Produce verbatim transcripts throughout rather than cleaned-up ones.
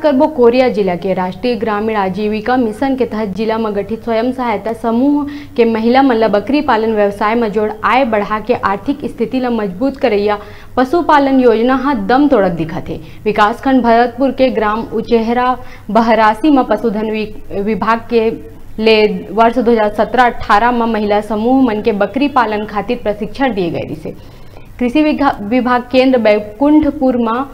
करबो कोरिया जिला के राष्ट्रीय ग्रामीण आजीविका मिशन के तहत जिला म गठित स्वयं सहायता समूह के महिला मन ल बकरी पालन व्यवसाय म जोड़ आय बढ़ा के आर्थिक स्थिति ल मजबूत करैया पशुपालन योजना ह दम तोड़त दिखत हे। विकासखंड भरतपुर के ग्राम उचेहरा बहरासी म पशुधन वि-, विभाग के ले वर्ष दो हज़ार सत्रह अठारह म महिला समूह मन के बकरी पालन खातिर प्रशिक्षण दिए गए रिसे। कृषि विघा-, विभाग केंद्र बैकुंठपुर म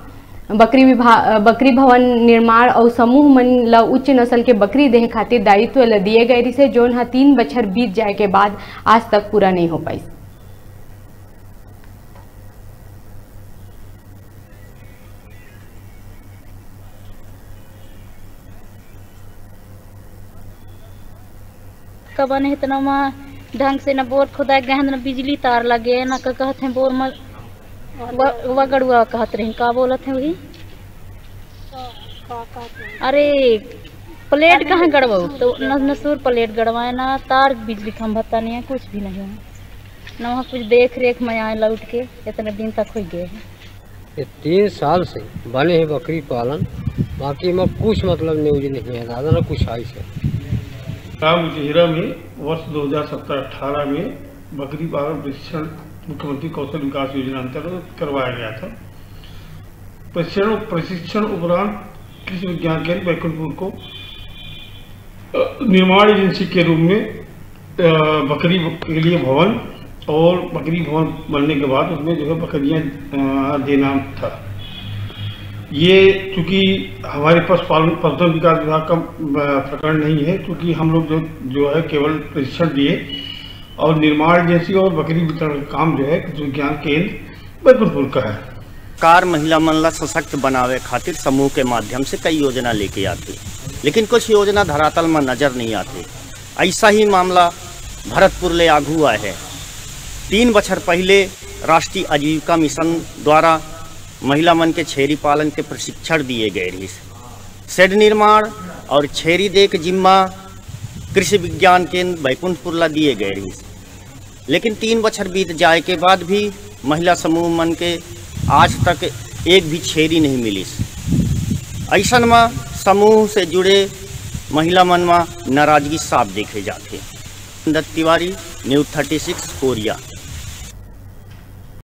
बकरी विभा-, अ, बकरी भवन निर्माण अउ समूह मन ल उच्च नस्ल के बकरी देहे खातिर दायित्व ल दिए गए रिसे, जोन ह तीन बछर बीत जाए के बाद आज तक पूरा नइ हो पाइस। कबन हे तना मा ढंग से न बोर खोदाए गए, न बिजली तार लगे, न का कहत हैं बोर म व-, वगड़ुआ कहत रही, का बोलत हैं वही? अरे, प्लेट कहाँ गड़वाऊ? तो न, न सूर प्लेट गड़वाए, ना तार बिजली खंभा तनिया, कुछ भी नहीं है। ना वहाँ कुछ देख रेख में आए लौट के, इतने दिन तक हो गए हैं। ये तीन साल से बने हैं बकरी पालन, बाकी में कुछ मतलब न्यूज नहीं है दादा, ना कुछ आई से। ग्राम उजहिरा में वर्ष दो हज़ार सत्रह अठारह में बकरी पालन प्रशिक्षण मुख्यमंत्री कौशल विकास योजना अंतर्गत करवाया गया था। प्रशिक्षण, प्रशिक्षण उपरांत कृषि विज्ञान केंद्र बैकुंठपुर को, अ, निर्माण एजेंसी के रूप में, अ, बकरी के लिए भवन और बकरी भवन बनने के बाद उसमें जो है बकरियां, अ, देना था। ये चूंकि हमारे पशुपालन, पशुधन विकास विभाग का, अ, प्रकरण नहीं है, क्योंकि हम लोग जो, जो है केवल प्रशिक्षण दिए और निर्माण एजेंसी और बकरी वितरण का काम जो है कृषि विज्ञान केंद्र बैकुंठपुर का है। सरकार महिला मन ला सशक्त बनावे खातिर समूह के माध्यम से कई योजना लेके आथे, लेकिन कुछ योजना धरातल में नजर नहीं आथे। ऐसा ही मामला भरतपुर ले आगू आए है। तीन बछर पहले राष्ट्रीय आजीविका मिशन द्वारा महिला मन के छेरी पालन के प्रशिक्षण दिए गए रहिस। शेड निर्माण और छेरी दे के जिम्मा कृषि विज्ञान केंद्र बैकुंठपुर ला दिए गए रहिस, लेकिन तीन बछर बीत जाए के बाद भी महिला समूह मन के आज तक एक भी छेरी नहीं मिलिस। ऐसन म समूह से जुड़े महिला मन म नाराजगी साफ देखे जाथे। Dutt Tiwari, news thirty six, Koriya.